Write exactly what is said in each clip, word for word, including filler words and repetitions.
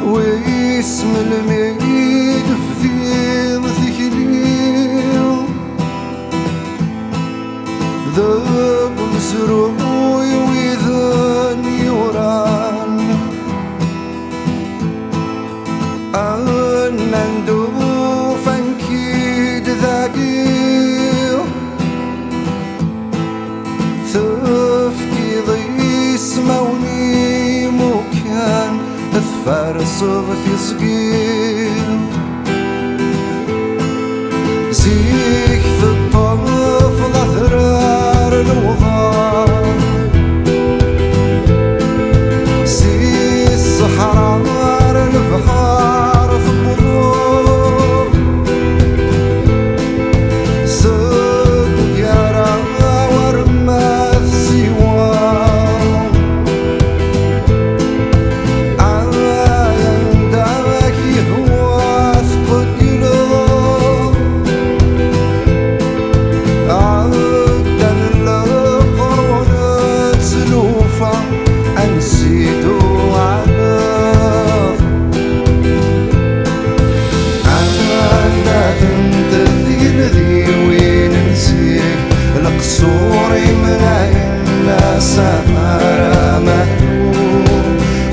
Wis melmi i d-tefdiḍ tikli deg umezruy widen yuran, nnan-d ufan-k-id dagi. Tefkiḍ ismawen-im ukan tfarseḍ tiẓgi. Zik teṭṭfeḍ atrar n uḍar, si ṣṣeḥra ar lebḥer tewwḍeḍ. Seg gar-aɣ war ma tsiwa, ay anda k-yehwa tqeggleḍ. Ɛeddan leqrun d tlufa, ansi d-tuɣaleḍ? Anda-tent tgeldiwin n zik, leqṣur imlayen n asamar amahlul?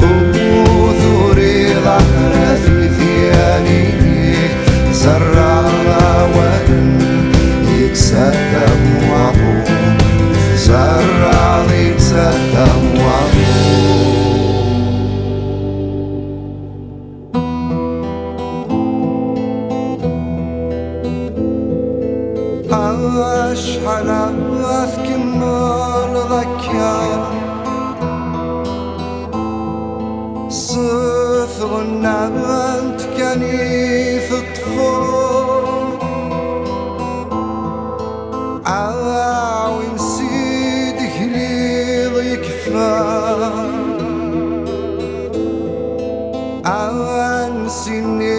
Ur turiḍ ara tifyar-inek, tzerreḍ awalen yettadam waḍu, tzerreḍ yettadam waḍu. Acḥal ara tkemmleḍ akka s tɣennant kan i teṭṭfeḍ? Awin si d-tegliḍ yekfa. Ansi-nni